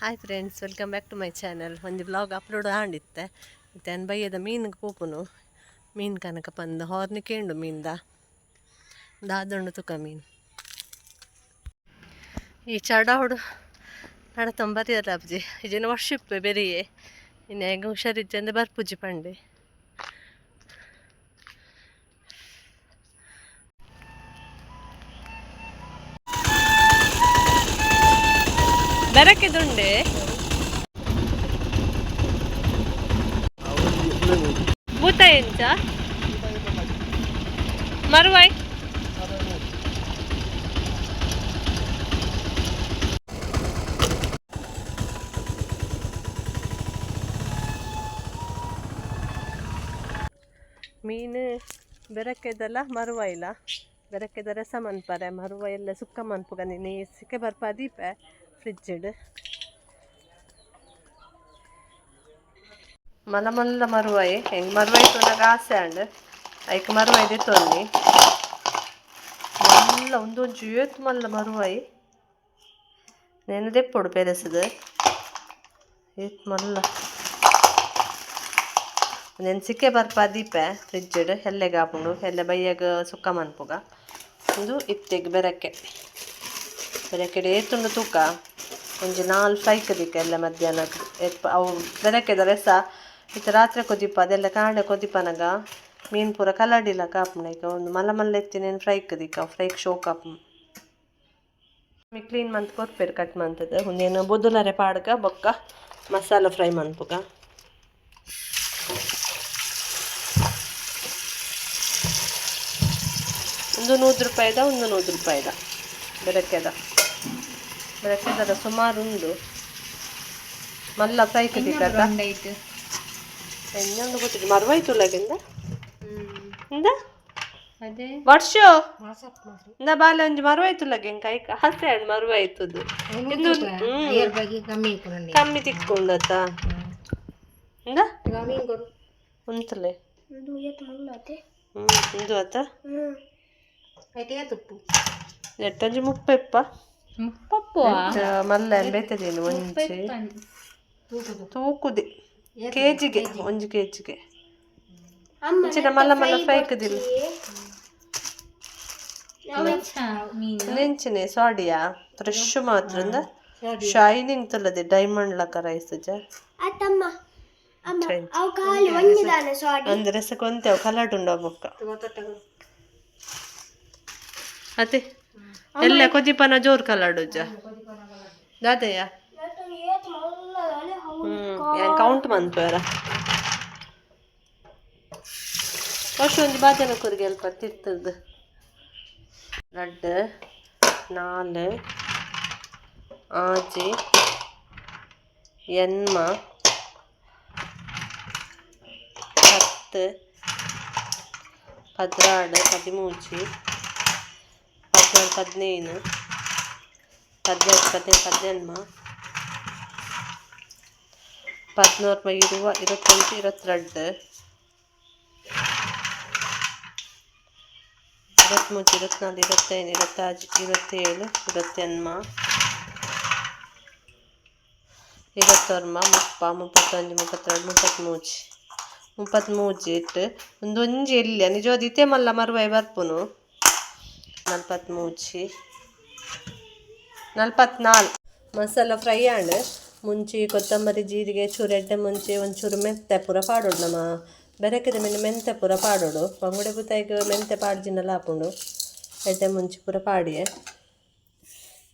Hi friends, welcome back to my channel. ಒಂಜಿ vlog upload ಆಂಡಿತ್ತೆ. ಇತ್ತೆ ಬಯ್ಯದ ಮೀನ್ಗೆ ಪೋಪುನು. ಮೀನ್ ಕನಕ ಪಂದ್ ಹಾರ್ನ್ ಕೇಂಡು ಮೀನ್ದ ದಾದುಂಡು ತುಕ ಮೀನ್. ಈ ಚಡಾಹುಡು ನಡತೊಂಬರಿಯಲ್ಲ ಅಬ್ಜಿ ಇಜಿನ ವರ್ಷಿಪ್ಪೆ ಬೆರಿಯೆ ಇನ್ನು ಹೆಂಗೆ ಹುಷಾರಿಜ್ಜಂದೆ ಬರ್ಪುಜಿ ಪಂಡೆ. ಬೆರಕೆದುಂಡೆ. ಭೂತ ಎಂಚ ಮರುವಾಯ್. ಮೀನು ಬೆರಕೆದಲ್ಲ ಮರುವಾಯಿಲ್ಲ. ಬೆರಕೆದ ರಸ ಮನ್ಪರೆ, ಮರುವಾಯಿಲ್ಲ ಸುಕ್ಕ ಮನ್ಪುಗ. ನೀನು ಸಿಕ್ಕೆ ಬರ್ಪ ದೀಪೆ ಫ್ರಿಜ್ಡ್. ಮಲ್ಲ ಮಲ್ಲ ಮರುವಾಯಿ. ಹೆಂಗೆ ಮರುವಾಯಿ ತೂನಗ ಆಸೆ ಆಂಡ್. ಐಕ್ ಮರುವಾಯಿ ದೆತ್ತೊನ್ನಿ. ಮಲ್ಲ ಒಂದೊಂಜಿ ಏತ್ ಮಲ್ಲ ಮರುವಾಯಿ. ನೇನು ದೆಪ್ಪೊಡು ಪೆರೆಸುದು. ಏತ್ ಮಲ್ಲ. ನೆನ್ ಸಿಕ್ಕೆ ಬರ್ಪ ದೀಪೆ ಫ್ರಿಜ್ಡ್. ಎಲ್ಲೆಗೆ ಆಪುಂಡು, ಎಲ್ಲೆ ಬಯ್ಯಗ ಸುಕ್ಕ ಮನ್ಪುಗ. ಉಂದು ಇತ್ತೆಗ್ ಬೆರಕೆ. ಬೆರಕೆಡ್ ಏತುಂಡು ತೂಕ. ಒಂಜಿ ನಾಲ್ ಫ್ರೈ ಕದಿಕ ಎಲ್ಲ ಮಧ್ಯಾಹ್ನ ಏತ್ ಅವು. ಬೆರಕೆದ ರಸ ಇತ್ತೆ ರಾತ್ರೆ ಕೊದಿಪ. ಅದೆಲ್ಲ ಕಾಂಡೆ ಕೊದಿಪನಗ ಮೀನ್ ಪೂರ ಕಲಡಿಲಕ ಆಪುಂಡು. ಐಕ ಒಂದು ಮಲ್ಲ ಮಲ್ಲ ಎತ್ತಿನೇನು ಫ್ರೈ ಕದಿಕ. ಫ್ರೈಕ್ ಶೋಕ್ ಆಪುಂಡು. ಕ್ಲೀನ್ ಮಂತ್ ಕೊರ್ಪೆರ್ ಕಟ್ ಮಂತದ. ಉಂದೇನು ಬೊದುಲರೆ ಪಾಡ್ಗ, ಬೊಕ್ಕ ಮಸಾಲ ಫ್ರೈ ಮನ್ಪುಗ. ಒಂದು 100 ರೂಪಾಯಿದ, ಒಂದು 100 ರೂಪಾಯಿದ. ಬೆರಕೆದ ಬೆರಕೆದ ಸುಮಾರು ಉಂಡು. ಮಲ್ಲ ಫ್ರೈ ಕದಿಕ. ಎಣ್ಣೆ ಗೊತ್ತಿದೆ. ಮರುವಾಯ್ತು. ಇಂದ ಅದೇ. ವರ್ಷ ಇಂದ ಬಾಲೆ ಒಂಜಿ ಮರುವಾಯ್ತುಲ್ಲಗೆ. ಎಂಕ ಐಕ ಹಸೆ ಹಣ್ಣು ಮರುವಾಯ್ತದ್ದು ಇಂದು. ಕಮ್ಮಿ ತಿಕ್ಕೊಂಡತ್ತ. ಇಂದ ಉಂತಲೆ. ಇಂದು ಆತ. ಎಟ್ಟೊಂಜಿ 30 ಇಪ್ಪ. ಮುಪ್ಪಪ್ಪು. ಮಲ್ಲ ಬೇತದೇನು ಒಂಜಿ ತೂಕುದೆ ಕೆಜಿಗೆ. ಒಂಜಿ ಕೆಜಿಗೆ ಇಂಚಿನ ಮಲ್ಲ ಮಲ್ಲ ಫ್ರೈ ಕದಿಲ್ಲ. ಮೀನು. ನೆಂಚಿನೆ ಸಾಡಿಯಾ ಫ್ರೆಶ್ ಮಾತ್ರ. ಶೈನಿಂಗ್ ತುಲ್ಲದೆ ಡೈಮಂಡ್ ಲಕ ರೈಸ್ ಜ. ಅತ್ತಮ್ಮ, ಅಮ್ಮ, ಅವು ಖಾಲಿ ಒಂಜಿದಾನೆ ಸಾಡಿ. ಅಂದ್ರೆ ರಸಕ್ಕೆ ಅವು ಕಲರ್ ಉಂಡು ಬೊಕ್ಕ. ಅದೇ ಎಲ್ಲ ಕೊದಿಪನ ಜೋರ್ ಕಲರ್ಡುಜ ದಾದಯ್ಯ. ಯಾನ್ ಕೌಂಟ್ ಮನ್ಪುವೆರ. ವರ್ಷ ಒಂಜಿ ಬಾಜನ ಕೊರಿಗೆ ಅಲ್ಪ ತಿರ್ತದ್ದು. ರಡ್ಡ್, ನಾಲ್, ಆಜಿ, ಎಣ್ಮ, 10, 12, 13, 14, 15, 18, 17, 18, 16, 20, 21, 22, 23, 24, 25, 26, 27, 28, 29, 30, 31, 32, 33. 33 ಇಟ್ಟು ಒಂದೊಂಜಿ ಎಲ್ಯ. ನಿಜವಾದ ಇತ್ತೆ ಮಲ್ಲ ಮರುವಾಯಿ ಬರ್ಪುನು. 43, 44. ಮಸಾಲ ಫ್ರೈ ಆಂಡ್. ಮುಂಚಿ, ಕೊತ್ತಂಬರಿ, ಜೀರಿಗೆ, ಚೂರು ಎಡ್ಡೆ ಮುಂಚಿ, ಒಂಚೂರು ಮೆಂತೆ ಪೂರ ಪಾಡೋಡು. ನಮ್ಮ ಬೆರಕೆದ ಮೇಲೆ ಮೆಂತೆ ಪೂರ ಪಾಡೋಡು. ಬಂಗುಡೆ ಬುತ್ತಾಯಿಗೆ ಮೆಂತೆ ಪಾಡ್ಜಿನಲ್ಲ ಆಪುಂಡು. ಎಡ್ಡೆ ಮುಂಚಿ ಪೂರ ಪಾಡಿಯೆ.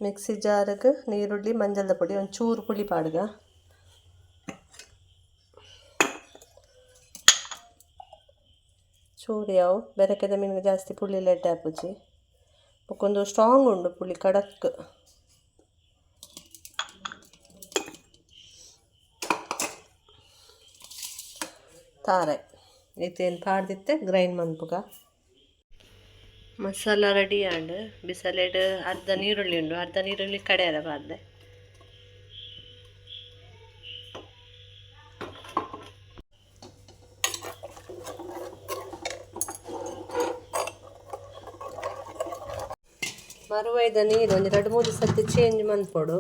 ಮಿಕ್ಸಿ ಜಾರಿಗೆ ನೀರುಳ್ಳಿ, ಮಂಜಲ್ದ ಪೊಡಿ, ಒಂದು ಚೂರು ಪುಳಿ ಪಾಡ್ಗ. ಚೂರು ಯಾವು. ಬೆರಕೆದ ಮೀನಿಗೆ ಜಾಸ್ತಿ ಪುಳಿ ಎಡ್ಡೆ ಆಪುಜಿ. ಬೊಕ್ಕೊಂದು ಸ್ಟ್ರಾಂಗ್ ಉಂಡು ಪುಳಿ, ಕಡಕ್. ತಾರೆ ಇತ್ತೇನು ಪಾಡ್ದಿತ್ತೆ ಗ್ರೈಂಡ್ ಮನ್ಪುಗ. ಮಸಾಲ ರೆಡಿ ಆಂಡ್. ಬಿಸಲೆಡ್ ಅರ್ಧ ನೀರುಳ್ಳಿ ಉಂಡು. ಅರ್ಧ ನೀರುಳ್ಳಿ ಕಡೆಯರ ಪಾಡ್ದೆ. ಮರುವೈದ ನೀರು ಒಂದು ಎರಡು ಮೂರು ಸರ್ತಿ ಚೇಂಜ್ ಮನ್ಪೊಡು.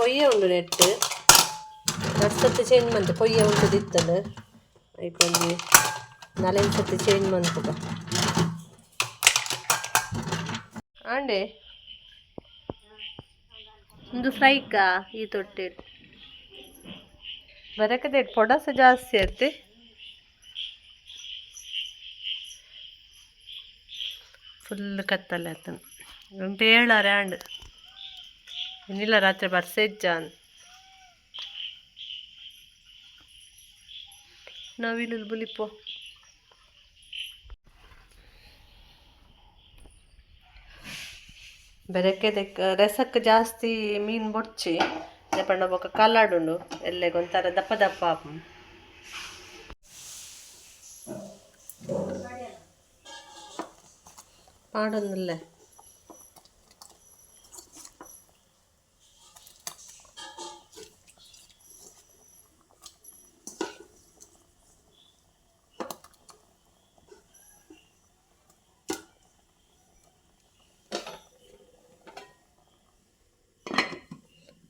ಪೊಯ್ಯೆ ಉಂಡು ನೆಟ್ ರಡ್ಡ್ ಸರ್ತಿ ಚೇಂಜ್ ಮಂತೆ ಪೊಯ್ಯೆ ಉಂಟು ದಿತ್ತಂಡು ಐಕ್ ಒಂಜಿ ನಾಲೆಂಜ್ ಸರ್ತಿ ಚೇಂಜ್ ಮನ್ಪುಗ ಆಂಡೆ ಒಂದು ಫ್ರೈಕಾ ಈ ತೊಟ್ಟೆ ಬರಕದೆ ಪೊಡಸ ಜಾಸ್ತಿ ಅತ್ತೆ. ಫುಲ್ ಕತ್ತಲೆ ಆತನ ಗಂಟೆ ಏಳಾರೆ ಆಂಡ್ ಇನ್ನಿಲ್ಲ ರಾತ್ರಿ ಬರ್ಸೆಜ್ಜಾನ್ ನವಿಲು ಬುಲಿಪೋ. ಬೆರಕೆ ದೆಕ್ ರಸಕ್ಕೆ ಜಾಸ್ತಿ ಮೀನು ಬೊಡ್ಚಿ ಪಂಡ ಬೊಕ್ಕ ಕಲ್ಲಾಡುಂಡು ಎಲ್ಲೆಗ್ ಒಂಥರ ದಪ್ಪ ದಪ್ಪ ಆಪುಂಡು. ಪಾಡೊಂದುಲ್ಲೆ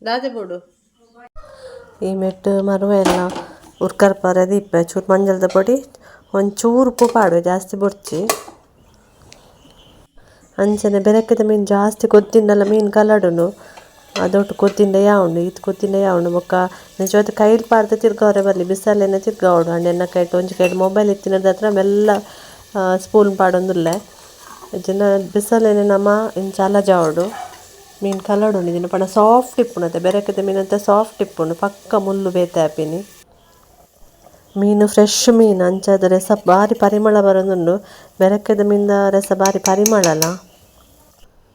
ದಾದೆ ಬೋಡು ಈ ಮೆಟ್ಟು ಮರುವ ಎಲ್ಲ ಉರ್ಕರ್ಪಾರೆ ದೀಪೆ ಚೂರು ಮಂಜಲ್ದ ಪೊಡಿ ಒಂಚೂರು ಉಪ್ಪು ಪಾಡುವೆ ಜಾಸ್ತಿ ಬೊಡ್ಚಿ. ಅಂಚನೆ ಬೆರಕೆದ ಮೀನು ಜಾಸ್ತಿ ಕೊದ್ದಿಂಡಲ ಮೀನು ಕಲಡುಂಡು ಅದೊಟ್ಟು ಕೊದ್ದಿಂಡ ಯಾವುಂಡು ಈತ್ ಕೊದ್ದಿಂಡ ಯಾವುಂಡು ಬೊಕ್ಕ ನಿಜವಾದ ಕೈಲಿ ಪಾಡ್ದು ತಿರ್ಗವರೆ ಬರಲಿ ಬಿಸಲೆನೆ ತಿರ್ಗಾವಡು ಅಂಡ ಎನ್ನ ಕೈಟ್ ಒಂಜಿ ಕೈಟ್ ಮೊಬೈಲ್ ಇತ್ತಿನದ ಹತ್ರ ಮೆಲ್ಲ ಸ್ಪೂನ್ ಪಾಡೊಂದುಲ್ಲೆ ಜನ ಬಿಸಲೆನೆ ನಮ ಇಂಚ ಅಲಜಾವೊಡು ಮೀನು ಕಲಡುಂಡು ಇದನ್ನ ಪಂಡ ಸಾಫ್ಟ್ ಇಪ್ಪುಂಡು ಬೆರಕೆದ ಮೀನಂತ ಸಾಫ್ಟ್ ಇಪ್ಪುಂಡು ಪಕ್ಕ ಮುಳ್ಳು ಬೇತೆ ಆಪಿನಿ. ಮೀನು ಫ್ರೆಶ್ ಮೀನು ಅಂಚಾದ್ ರಸ ಬಾರಿ ಪರಿಮಳ ಬರೊಂದುಂಡು ಬೆರಕೆದ ಮೀನ್ದ ರಸ ಬಾರಿ ಪರಿಮಳಲ.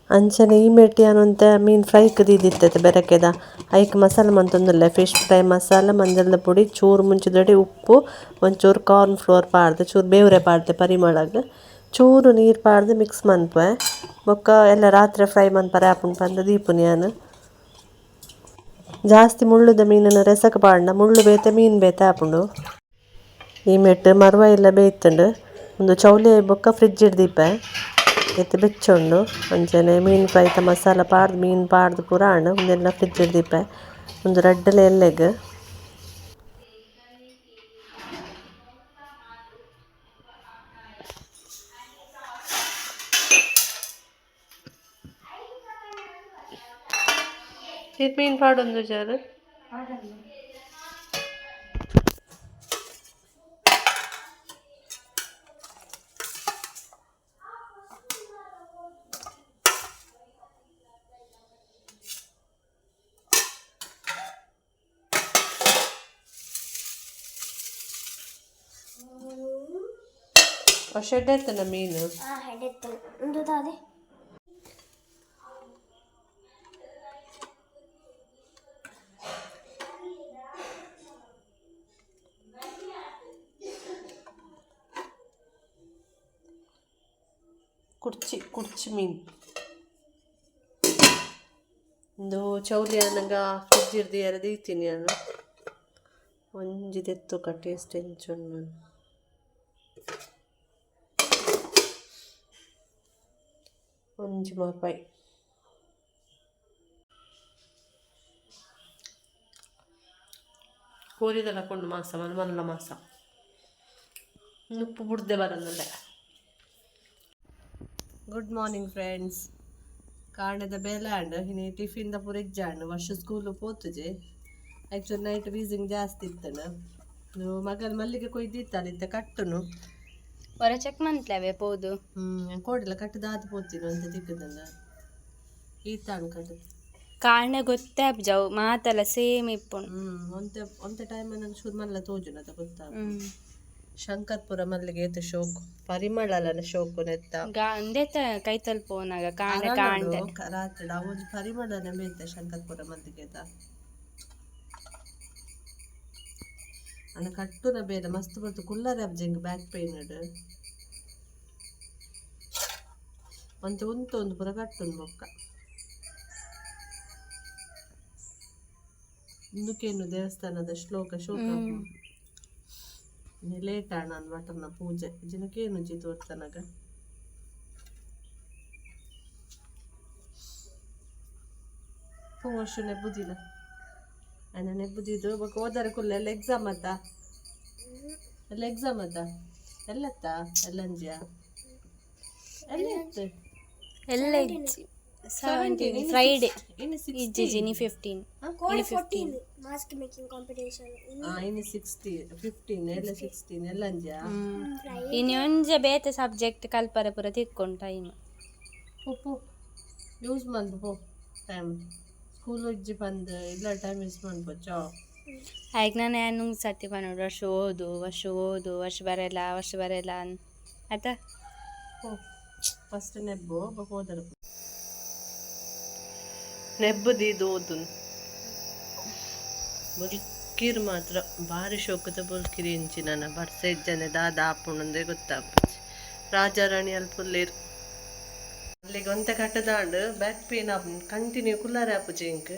ಅಂಚನೆ ಈ ಮೆಟ್ಟಿ ಯಾನ್ ಒಂತೆ ಮೀನ್ ಫ್ರೈ ದೀದಿತ್ತೆ ಬೆರಕೆದ ಐಕ್ ಮಸಾಲೆ ಮಂತೊಂದುಲ್ಲೆ ಫಿಶ್ ಫ್ರೈ ಮಸಾಲೆ ಮಂಜಲ್ದ ಪೊಡಿ ಚೂರು ಮುಂಚಿದೊಡಿ ಉಪ್ಪು ಒಂಚೂರು ಕಾರ್ನ್ ಫ್ಲೋರ್ ಪಾಡ್ದು ಚೂರು ಬೇವುರೆ ಪಾಡ್ದೆ ಪರಿಮಳಗ್ ಚೂರು ನೀರು ಪಾಡ್ದು ಮಿಕ್ಸ್ ಮನ್ಪುವೆ ಬೊಕ್ಕ ಎಲ್ಲ ರಾತ್ರಿ ಫ್ರೈ ಮನ್ಪರೆ ಆಪುಂಡು ಪಂದ್ ದೀಪುನಿ ಯಾನ್. ಜಾಸ್ತಿ ಮುಳ್ಳುದ ಮೀನನ್ನು ರಸಕ್ಕೆ ಪಾಡ್ಂಡ ಮುಳ್ಳು ಬೇತೆ ಮೀನು ಬೇತೆ ಆಪುಂಡು. ಈ ಮೆಟ್ಟು ಮರುವ ಇಲ್ಲ ಬೇಯ್ತುಂಡು ಒಂದು ಚೌಲಿ ಬೊಕ್ಕ ಫ್ರಿಜ್ ದೀಪೆ ಇತ್ತೆ ಬೆಚ್ಚುಂಡು. ಅಂಚನೆ ಮೀನು ಫ್ರೈತ ಮಸಾಲ ಪಾಡ್ದು ಮೀನು ಪಾಡ್ದು ಪೂರ ಆಂಡ್ ಉಂದೆಲ್ಲ ಫ್ರಿಜ್ ದೀಪೆ ಒಂದು ರಡ್ಡಲೆ ಎಲ್ಲೆಗ್. ಈತ್ ಮೀನು ಪಾಡೊಂದು ಜಾರು ಶೆಡ್ ಆಯ್ತನ ಮೀನು. ಹೆಡೆತ್ತು ಒಂದು ದಾದೆ. ಕುರ್ಚಿ ಕುರ್ಚಿ ಮೀನು ಇಂದು ಚೌಲಿ ಅನಗ ಫ್ರಿಜ್ ಇರ್ದು ದೀತೀನಿ ನಾನು ಒಂಜಿ ದೆತ್ತುಕ ಟೇಸ್ಟ್ ಎಂಚ ಉಂಡು. ಒಂಜಿ ಮಾರ್ಪಾಯಿ ಕೋರಿದೆಲ್ಲ ಕೊಂಡು ಮಾಸ ಮನ್ಮಲ್ಲ ಮಾಸ ಉಪ್ಪು ಬುಡ್ದೆ ಬರನ್ನಲ್ಲ. Good morning friends. ಕಾಂಡೆದ ಬೇಲೆ ಆಂಡ್ ಇನಿ ಟಿಫಿನ್ ದ ಪೂರ ಇಜ್ಜಾಂಡ್ ವರ್ಷ ಸ್ಕೂಲ್ ಪೋತುಜೆ. ಆ್ಯಕ್ಚುಲಿ ನೈಟ್ ವೀಸಿಂಗ್ ಜಾಸ್ತಿ ಇತ್ತನ ಮಗಲ್ ಮಲ್ಲಿಗೆ ಕೊಯ್ದಿತ್ತಾಳೆ ಇತ್ತೆ ಕಟ್ಟುನು. ಹೊರ ಚೆಕ್ ಮಂತ್ಲವೆ ಪೋದು. ಕೋಡಿಲ್ಲ ಕಟ್ಟದಾದ ಪೋತಿನ ಅಂತ ತಿಕ್ಕದಲ್ಲ ಈತಾಣ್ ಕಟ್ಟದು. ಕಾರಣ ಗೊತ್ತೇ ಆಪ್ಜವು ಮಾತಲ್ಲ ಸೇಮ್ ಇಪ್ಪುಂಡು. ಒಂತೆ ಒಂತೆ ಟೈಮ್ ನಂಗೆ ಶುರು ಮಲ್ಲ ತೋಜುನ ಅದ ಗೊತ್ತಾ. ಶಂಕರ್ಪುರ ಮಲ್ಲಿಗೆ ಏತ್ ಶೋಕು ಪರಿಮಳಲನ ಶೋಕು ನೆತ್ತ. ಉಂದೆತ ಕೈತಲ್ ಪೋನಾಗ ಕಾಂಡೆ ಕಾಂಡೆ. ರಾತ್ರಿ ಅವೊಂಜಿ ಪರಿಮಳನೆ ಬೇತೆ ಶಂಕರ್ಪುರ ಮಲ್ಲಿಗೆದ. ಅಣ್ಣ ಕಟ್ಟುನ ಬೇಲೆ ಮಸ್ತ್ ಬಂತು ಕುಲ್ಲರೆ ಅಬ್ಜಿಂಗ್ ಬ್ಯಾಕ್ ಪೇನ್ ಇಡ್ ಒಂತೆ ಉಂತು ಒಂದು ಪೂರ ಕಟ್ಟುನು ಬೊಕ್ಕ ಉಂದುಕೇನು ದೇವಸ್ಥಾನದ ಶ್ಲೋಕ ಶೋಕ ಲೇಟ್ ಆಣ ಮಟನ್ನ ಪೂಜೆ ಜಿನಕೇನು ಜಿ ತೋರ್ತನಗ ಪೂ ವರ್ಷನೆ ಬುದಿಲ್ಲ. ಅಣ್ಣ ನೆಬ್ಬುದಿದ್ದು ಬೊಕ ಓದಾರ ಕುಲ್ಲ ಎಲ್ಲ ಎಕ್ಸಾಮ್ ಅತ್ತ, ಎಲ್ಲ ಎಕ್ಸಾಮ್ ಅತ್ತ, ಎಲ್ಲತ್ತ ಎಲ್ಲಂಜಿಯ ಎಲ್ಲ ಇತ್ತು. ಎಲ್ಲ ಇಜ್ಜಿ 17 ಫ್ರೈಡೆ. ಇನ್ನು ಇಜ್ಜಿ ಇನಿ 15. ಕೋಡೆ 14 ಮಾಸ್ಕ್ ಮೇಕಿಂಗ್ ಕಾಂಪಿಟೇಷನ್. ಇನ್ನು 60 15 ಎಲ್ಲ 16 ಎಲ್ಲಂಜಿಯ. ಇನಿ ಒಂಜೆ ಬೇತೆ ಸಬ್ಜೆಕ್ಟ್ ಕಲ್ಪರೆ ಪೂರ ತಿಕ್ಕೊಂಡು ಟೈಮ್. ಪೋ ಪೋ ಯೂಸ್ ಮಂತ್ ಪೋ ಟೈಮ್ ಸ್ಕೂಲ್ ಇಜ್ಜಿ ಬಂದು ಇಲ್ಲ ಟೈಮ್ ಯೂಸ್ ಮಾಡ್ಬೋಚೋ. ಆಯ್ತು, ನಾನು ಏನು ಸತಿ ಪನ್ನೋಡು, ವರ್ಷ ಓದು ವರ್ಷ ಓದು, ವರ್ಷ ಬರಲ್ಲ ವರ್ಷ ಬರಲ್ಲ ಆಯ್ತಾ. ಪೋ ಫಸ್ಟ್ ನೆಬ್ಬು ಬೊಕ ಓದರ ನೆಬ್ಬು ದೀದು ಓದು. ಬೊಲ್ಕಿರ್ ಮಾತ್ರ ಭಾರಿ ಶೋಕದ ಬೊಲ್ಕಿರಿ ಇಂಚಿ ನನ್ನ ಬರ್ಸ ಇಜ್ಜನೆ ದಾದ ಆಪುಂಡು ಗೊತ್ತಾಪುಜಿ. ರಾಜಾರಾಣಿ ಅಲ್ಪುಲ್ಲೇರು ಅಲ್ಲಿಗೆ ಒಂತೆ ಕಟ್ಟದಾಂಡ್ ಬ್ಯಾಕ್ ಪೇನ್ ಆಪುಂಡು ಕಂಟಿನ್ಯೂ ಕುಲ್ಲಾರೆ ಆಪುಜಿ ಇಂಕ್.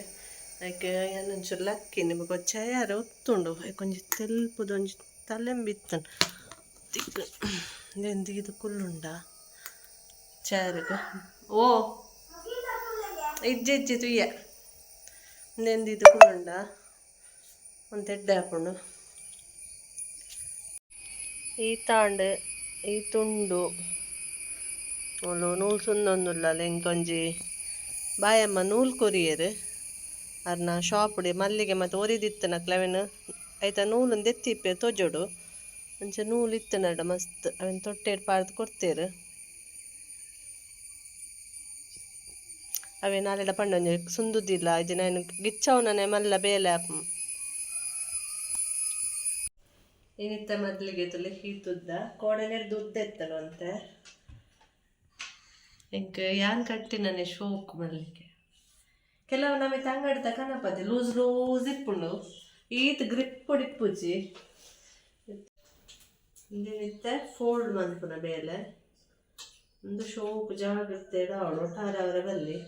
ಐಕ್ ಯಾನ್ ಒಂಚೂರು ಲಕ್ಕಿನಿ ಬೊಕ ಚೇರ್ ಒತ್ತುಂಡು. ಐಕ್ ಒಂಜಿ ತೆಲ್ಪುದ ಒಂಜಿ ತಲೆಂಬಿತ್ತುಂಡು ತಿಕ್ ಉಂದೆನ್ ದೀದ್ ಕುಲ್ಲುಂಡ ಚೇರ್ಗ್. ಓ ಇಜ್ಜಿ ಇಜ್ಜಿ ತುಯ್ಯ ಉಂದೆನ್ ದೀದ್ ಕುಲ್ಲುಂಡ ಒಂತೆ ಎಡ್ಡೆ ಆಪುಂಡು. ಈ ತಾಂಡ್ ಈ ತುಂಡು ಮೂಲು ನೂಲು ಸುಂದೊಂದುಲ್ಲಲ್. ಎಂಕೊಂಜಿ ಬಾಯಮ್ಮ ನೂಲು ಕೊರಿಯೆರ್ ಅರ್ನ ಶಾಪುಡೆ ಮಲ್ಲಿಗೆ ಮತ್ತು ಒರಿದಿತ್ತನಕ್ಲೆ ಅವೆನ್ ಐತ ನೂಲುನ್ ದೆತ್ತಿಪ್ಪೆರ್ ತೋಜೊಡು. ಅಂಚ ನೂಲು ಇತ್ತನಡ ಮಸ್ತ್ ಅವೆನ್ ತೊಟ್ಟೆಡ್ ಪಾಡ್ದ್ ಕೊರ್ತೆರ್. ಅವೆನ್ ಅಲೆಡ ಪಂಡ ಒಂಜಿ ಸುಂದುದಿಲ್ಲ ಇಜ್ಜಿಂಡ ಐನ್ ಗಿಚ್ಚಾವುನನೆ ಮಲ್ಲ ಬೇಲೆ ಆಪುಂಡು. ಇನಿತ್ತ ಮದ್ಲಿಗೆ ತುಲೆ ಹೀತುದ್ದ ಕೋಡೆನೆರ್ದ್ ಉದ್ದ ಇತ್ತಲ್ಲ ಒಂತೆ. ಎಂಕ್ ಯಾನ್ ಕಟ್ಟಿನನೆ ಶೋಕು ಮಲ್ಲಿಗೆ. ಕೆಲವು ನಮಗೆ ತಂಗಡಿದ ಕನಪತಿ ಲೂಸ್ ಲೂಸ್ ಇಪ್ಪುಂಡು, ಈತ್ ಗ್ರಿಪ್ ಇಪ್ಪುಜಿ. ಇಂದಿನಿತ್ತೆ ಫೋಲ್ಡ್ ಮನ್ಪುನ ಬೇಲೆ ಒಂದು ಶೋಕು ಜಾಗ್ರತೆ ಅವಳು ಒಟ್ಟಾರೆ ಅವರ ಬಲ್ಲಿ.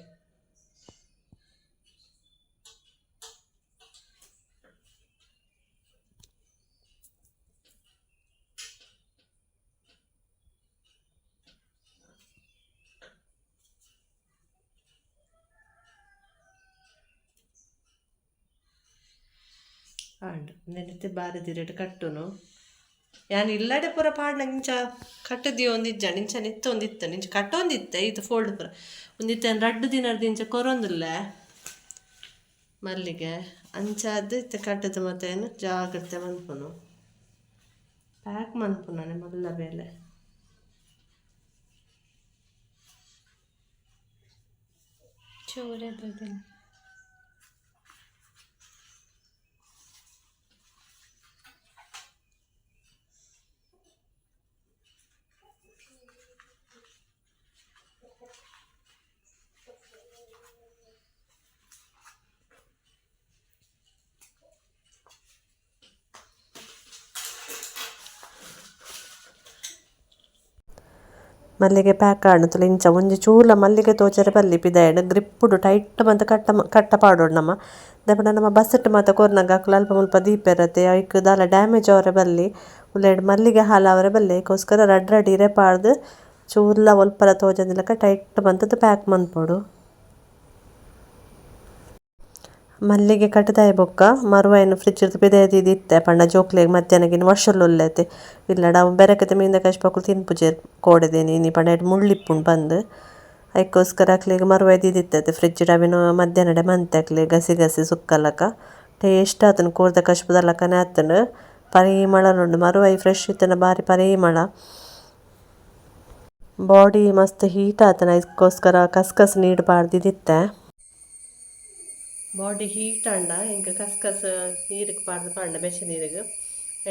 ಆಂಡ್ ನೆನತೆ ಬಾರದಿರಟ್ ಕಟ್ಟುನು ಯಾನ್ ಇಲ್ಲಡೆ ಪೂರ ಪಾಡ್ನ ಇಂಚ ಕಟ್ಟುದಿ ಒಂದಿಜ್ಜಂಡ್ ಇಂಚ ನಿತ್ತ ಒಂದಿತ್ತ ಇಂಚ ಕಟ್ಟೊಂದಿತ್ತೆ ಇದು ಫೋಲ್ಡ್ ಪೂರ ಒಂದಿತ್ತೆ. ರಡ್ಡ್ ದಿನರ್ದ್ ಇಂಚ ಕೊರೊಂದುಲ್ಲೆ ಮಲ್ಲಿಗೆ. ಅಂಚಾದ್ ಇತ್ತೆ ಕಟ್ಟುದು ಮತ್ತೆ ಏನು ಜಾಗ್ರತೆ ಮನ್ಪುನು ಪ್ಯಾಕ್ ಮನ್ಪುನನೆ ಮಲ್ಲ ಬೇಲೆ. ಚೂರೇ. ಮಲ್ಲಿಗೆ ಪ್ಯಾಕ್ ಆಂಡ್ ಇಂಚ ಒಂಜಿ ಚೂಲ ಮಲ್ಲಿಗೆ ತೋಜರೆ ಬಲ್ಲಿ ಪಿದಾಯ್ಡ್ ಗ್ರಿಪ್ಪುಡು ಟೈಟ್ ಮಂತ್ ಕಟ್ಟ ಕಟ್ಟ ಪಾಡೊಡು ನಮ. ದಾಯೆ ನಮ್ಮ ಬಸ್ಸಟ್ ಮಾತ ಕೊರ್ನಗ ಅಕುಲು ಅಲ್ಪ ಮುಲ್ಪ ದೀಪೆರತೆ ಐಕ್ ದಾಲ ಡ್ಯಾಮೇಜ್ ಆವರೆ ಬಲ್ಲಿ, ಉಲ್ಲೆಡ್ ಮಲ್ಲಿಗೆ ಹಾಳಾವರೆ ಬಲ್ಲಿ. ಐಕೋಸ್ಕರ ರಡ್ಡ್ ರಡ್ಡ್ ಇರೆ ಪಾಡ್ದ್ ಚೂರ್ಲ ಒಲ್ಪಲ ತೋಜಂದಿಲಕ ಟೈಟ್ ಮಂತುದು ಪ್ಯಾಕ್ ಮನ್ಪೊಡು. ಮಲ್ಲಿಗೆ ಕಟ್ಟುದಾಯಿ ಬೊಕ್ಕ ಮರುವೈನ್ ಫ್ರಿಜ್ ಪಿದಯಿ ದೀದಿತ್ತೆ ಪಂಡ ಜೋಕ್ಲೆಗ್ ಮಧ್ಯಾಹ್ನಗಿನ ವರ್ಷಲ್ ಉಲ್ಲೆತೆ ಇಲ್ಲಡ ಅವು ಬೆರಕದ ಮೀನ್ದ ಕಶ್ಪಕುಲು ತಿನ್ಪುಜೆರ್ ಕೋಡೆದೇನಿ ಇನಿ ಪಂಡ ಐಟ್ ಮುಳ್ಳಿಪ್ಪುಂಡು ಬಂದ್. ಐಕೋಸ್ಕರ ಅಕ್ಲೆಗ್ ಮರುವೈ ದೀದಿತ್ತೆ ಫ್ರಿಜ್ ಅವೆನ್ ಮಧ್ಯಾಹ್ನಡೆ ಮಂತೆ ಅಕ್ಲೆಗ್ ಗಸಿ ಗಸಿ ಸುಕ್ಕಲಕ ಟೇಸ್ಟ್ ಆತುಂಡು. ಕೋರ್ದ ಕಶ್ಪದ ಲಕನೆ ಆತುಂಡು, ಪರಿಮಳ ಉಂಡು. ಮರುವೈ ಫ್ರೆಶ್ ಇತ್ತುಂಡ ಬಾರಿ ಪರಿಮಳ. ಬಾಡಿ ಮಸ್ತ್ ಹೀಟ್ ಆತುಂಡು, ಐಕೋಸ್ಕರ ಕಸ್ಕಸ್ ನೀರು ಪಾಡ್ದಿತ್ತೆ. ಬಾಡಿ ಹೀಟ್ ಆಂಡ ಎಂಕ್ ಕಸ್ಕಸ್ ನೀರಿಗೆ ಪಾಡ್ದು ಪಾಂಡ ಬೆಚ್ಚ ನೀರಿಗೆ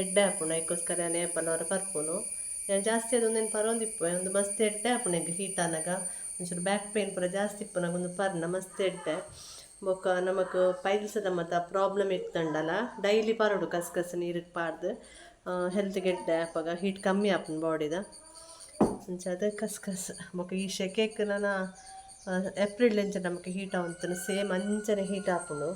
ಎಡ್ಡೆ ಆಪುಂಡು. ಐಕೋಸ್ಕರ ಯಾನ್ ಏಪಲ ಒರ ಪರ್ಪುನು. ಯಾನ್ ಜಾಸ್ತಿ ಅದು ಉಂದೆನ್ ಪರೊಂದಿಪ್ಪುವೆ. ಉಂದು ಮಸ್ತ್ ಎಡ್ಡೆ ಆಪುಂಡು ಎಂಕ್ ಹೀಟ್ ಆನಗ. ಒಂಚೂರು ಬ್ಯಾಕ್ ಪೇನ್ ಪೂರ ಜಾಸ್ತಿ ಇಪ್ಪುನಗ ಉಂದು ಪರ್ನ ಮಸ್ತ್ ಎಡ್ಡೆ. ಬೊಕ್ಕ ನಮಕ್ ಪೈಲ್ಸದ ಮಾತ ಪ್ರಾಬ್ಲಮ್ ಇತ್ತುಂಡಲ ಡೈಲಿ ಪರೊಡು ಕಸ್ಕಸ್ ನೀರಿಗೆ ಪಾಡ್ದು. ಹೆಲ್ತ್ಗೆ ಎಡ್ಡೆ, ಅಪಗ ಹೀಟ್ ಕಮ್ಮಿ ಆಪುಂಡು ಬಾಡಿದ. ಅಂಚಾದ್ ಕಸ್ಕಸ್. ಬೊಕ್ಕ ಈ ಶೆಕೆಕ್ ನನ ಏಪ್ರಿಲ್ ಎಂಚ ನಮಕ್ ಹೀಟ್ ಆವೊಂದಿತ್ತುಂಡು ಸೇಮ್ ಅಂಚನೆ ಹೀಟ್ ಆಪುಂಡು.